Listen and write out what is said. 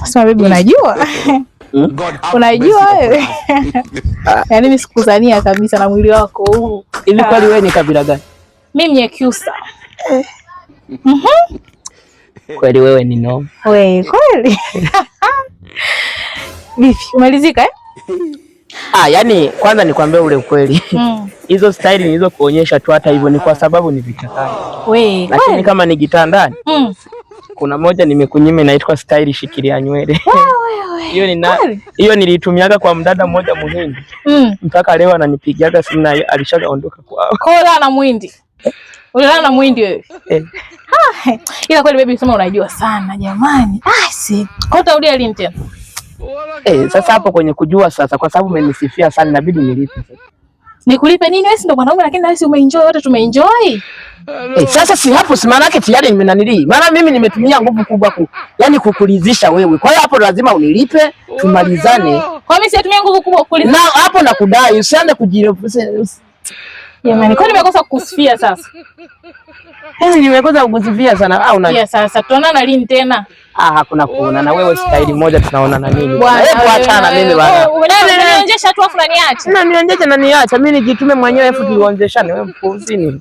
Sema baby, unajua? Unajua wewe? Yaani mimi sikuzania kabisa na mwili wako huu. Hivi kweli wewe ni kabila gani? Mimi Mnyakyusa. Kweli wewe ni noma. We, kweli. Vipi, umalizika eh? Ah, yani kwanza nikwambie ule ukweli. Hizo style nilizokuonyesha tu hata hivyo ni kwa sababu ni vitandani. We, Lakini kweli. kama ni kitandani, kuna moja nimekunyima inaitwa style shikilia nywele. Hiyo ni Kweli? hiyo nilitumiaga kwa mdada mmoja Muhindi. Mpaka leo ananipigiaga simu na alishagaondoka kwao. Kola na Muhindi. Ulilala na Muhindi wewe? Eh. Ah, ila kweli baby, sema unajua sana jamani. Ah, si. Kwa utarudia lini tena? Sasa hapo kwenye kujua sasa, kwa sababu umenisifia sana inabidi nilipe sasa. Nikulipe nini? Wewe si ndo mwanaume, lakini na sisi umeenjoy, wote tumeenjoy. Sasa si hapo, si maana yake tayari nimenanilii. Maana mimi nimetumia nguvu kubwa yaani kukuridhisha wewe. Kwa hiyo hapo lazima unilipe, tumalizane. Kwa mimi sijatumia nguvu kubwa kukuridhisha. Na hapo nakudai, usianze kujirefu. Jamani, kwa nimekosa kukusifia sasa? Yaani nimekosa kukusifia sana. Ah, una Pia sasa tutaonana lini tena? Ah, hakuna kuona na wewe staili moja tunaona na nini? Bwana, Hebu achana mimi bwana. Unanionyesha tu afu unaniacha. Na nionyeshe na niacha mimi nijitume mwenyewe afu tuonjeshane wewe mpuuzini.